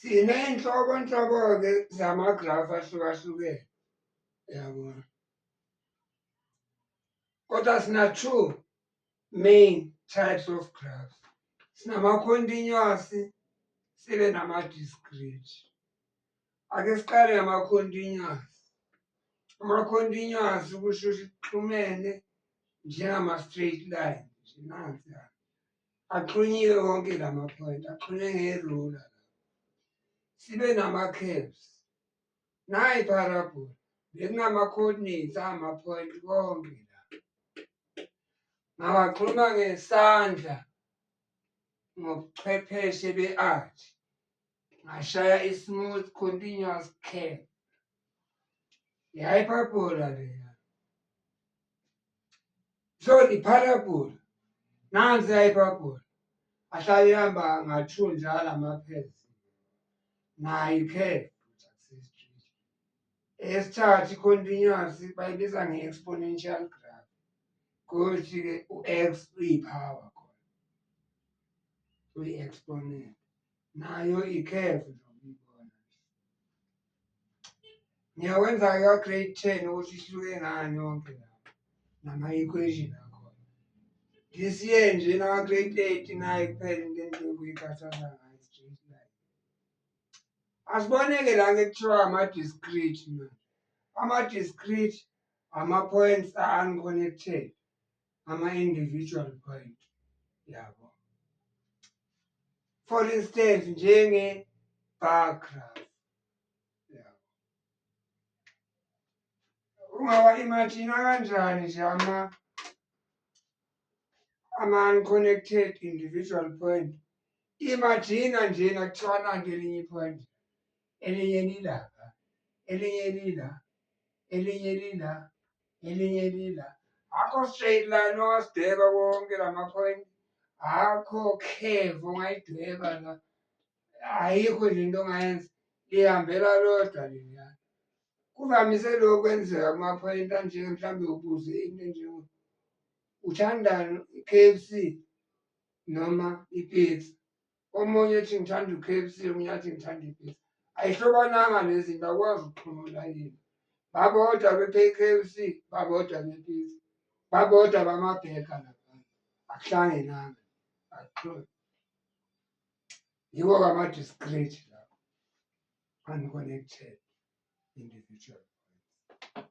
Siney'nhlobonhlobo-ke zama-graph ahlukahlukene, yabona. Kodwa sina two main types of graphs. Sinama-continuous, sibe nama-discrete. Ake siqale ngama-continuous. Ama-continuous kusho ukuthi kuxhumene njengama-straight line nje nansi. Axhunyiwe wonke la ma-point, axhunywe nge-ruler. Sibe nama-curves. Nayi i-parabola, bekunama-coordinates angama-point konke la. Ngawaxhuma ngesandla ngobuchwepheshe be-art. Ngashaya i-smooth continuous curve. I-hyperbola leya. So i-parabola, nansi i-hyperbola. Ahlale ihamba nga-two njalo amaphezi. Nayo i-curve. Eyesithathu i-continuous bayibiza nge-exponential graph. Kuthi-ke u-x uyi-power khona. Uyi-exponent. Nayo i-curve nje uyibona. Ngiyakwenza-ke ka-grade 10 ukuthi ihluke ngani yonke la nama-equation akhona. This year nje naka-grade 8 nayi kuphela into engifike kuyikhathaza ngayo straight line. Asibone-ke la-ke kuthiwa ama-discrete manje. Ama-discrete ama-points are unconnected, ama-individual point, yabo. For instance, njenge-bar graph. Yabo. Ungawa-imagine kanjani nje ama-unconnected individual point? Imagine njena kuthiwa nanti elinye i-point, elinye lilapha, elinye lila, elinye lila, elinye lila. Akho straight line ongasidweba wonke lama-point, akho curve ongayidweba la, ayikho nje into ongayenza, lihambela lodwa leliya. Kuvamise lokhu kwenzeka kuma-point anje, mhlawumbe ubuze into enjengo uthandani, i-K_F_C noma i-pizza. Omunye ethi ngithanda u-K_F_C, omunye athi ngithanda i-pizza. Ayihlobananga lezi zinto, awukwazi ukuxhuma ulayini. Babodwa be-K_F_C, babodwa be-pizza, babodwa bama-burger laphana. Akuhlangenanga, akuxhumi. Yiwo-ke ama-discrete lawo, unconnected individual points.